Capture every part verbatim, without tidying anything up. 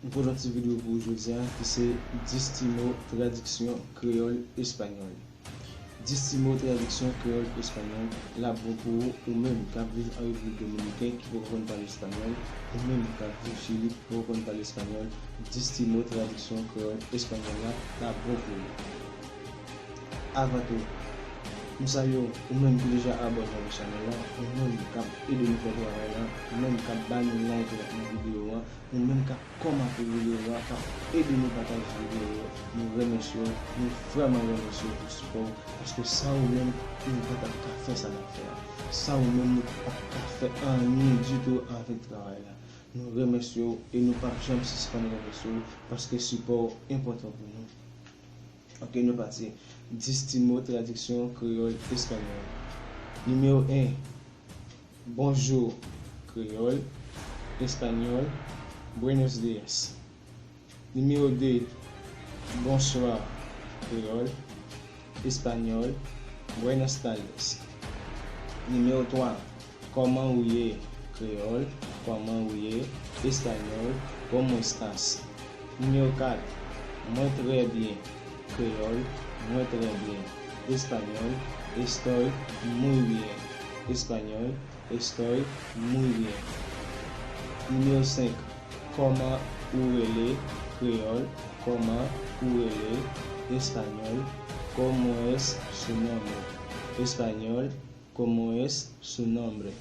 Mwen pote yon ti videyo pou ou jodi a ki se dis ti mo tradiksyon kreyòl espanyòl. Dis ti mo tradiksyon kreyòl espanyòl l ap bon pou ou, ou menm k ap viv an Repiblik Dominiken ki poko konn pale espanyòl, ou menm k ap viv Chili ki poko konn pale espanyòl. Dis ti mo tradiksyon kreyòl espanyòl la l ap bon pou ou. Avan tou, m salye w, ou menm ki deja abòne avèk chanèl la, ou menm k ap ede nou fè travay la, ou menm k ap ba nou like la nan videyo a, ou menm k ap kòmante videyo a, k ap ede nou pataje videyo yo. Nou remèsye w, nou vrèman remèsye w pou sipò w, paske san ou menm, nou pa t ap ka fè sa n ap fè a. San ou menm, nou pa t ap ka fè anyen ditou avèk travay la. Nou remèsye w e nou p ap janm sispann remèsye w, paske sipò w enpòtan pou nou. Ok, nou pati. Dis ti mo tradiksyon kreyòl espanyòl. Nimewo en, bonjou, kreyòl, espanyòl, buenos días. Nimewo de, bonswa, kreyòl, espanyòl, buenas tardes. Nimewo twa, kòman ou ye, kreyòl, kòman ou ye, espanyòl, cómo estás. Nimewo kat, mwen trè byen, kreyòl, mwen trè byen, espanyòl, estoy muy bien, espanyòl, estoy muy bien. Nimewo senk, kòman ou rele, kreyòl, kòman ou rele, espanyòl, cómo es su nombre, espanyòl, cómo es su nombre.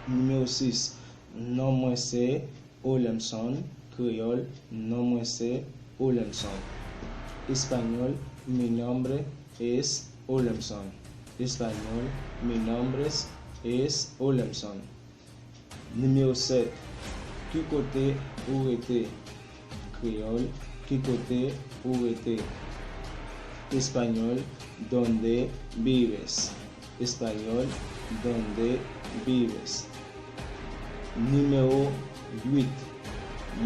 Nimewo sis, non mwen se Olemson, kreyòl, non mwen se Olemson, espanyòl, mi nombre es Olemson, espanyòl, mi nombre es Olemson. Nimewo sèt, ki kote ou rete, kreyòl, ki kote ou rete, espanyòl, dónde vives, espanyòl, dónde vives. Nimewo uit,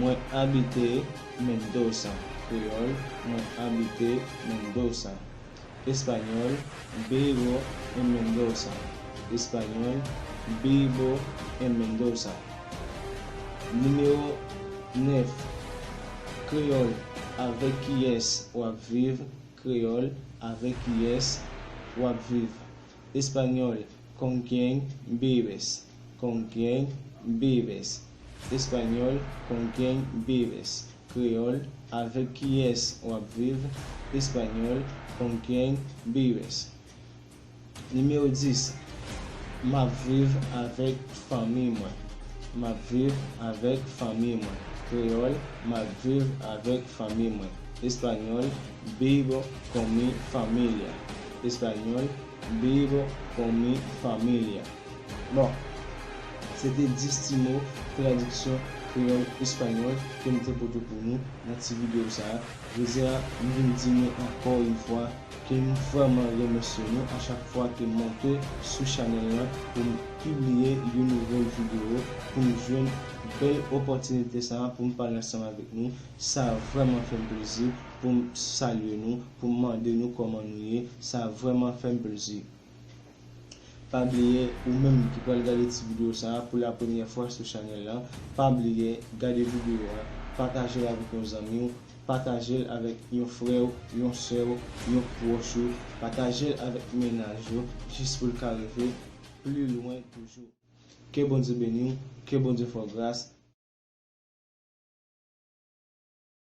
mwen abite Mendoza, kreyòl, mwen abite Mendoza, espanyòl, vivo en Mendoza, espanyòl, vivo en Mendoza. Nimewo nèf, kreyòl, avèk kiyès w ap viv, kreyòl, avèk kiyès w ap viv, espanyòl, con quién vives, con quién vives, espanyòl, con quién vives, kreyòl, avèk kiyès w ap viv, espanyòl, con quién vives. Nimewo dis, m ap viv avèk fanmi mwen. M ap viv avèk fanmi mwen, kreyòl, m ap viv avèk fanmi mwen, espanyòl, vivo con mi familia, espanyòl, vivo con mi familia. Bon, se te dis ti mo tradiksyon kreyòl espanyòl ke m te pote pou nou nan ti videyo sa a. Jodi a, m vin di nou ankò yon fwa ke m vrèman remèsye nou a chak fwa ke m monte sou chanèl lan pou m pibliye yon nouvèl videyo, pou m jwenn bèl opòtinite sa a pou m pale ansanm avèk nou. Sa vrèman fè m plezi pou m salye nou, pou m mande nou kòman nou ye. Sa vrèman fè m plezi. Pa bliye, ou menm ki pral gade ti videyo sa a pou la premyè fwa sou chanèl la, pa bliye gade videyo a, pataje l avèk yon zanmi w, pataje l avèk yon frè w, yon sè w, yon pwòch ou, pataje l avèk mennaj ou, jis pou l ka rive pli lwen toujou. Ke Bondye beni w, ke Bondye fè w gras,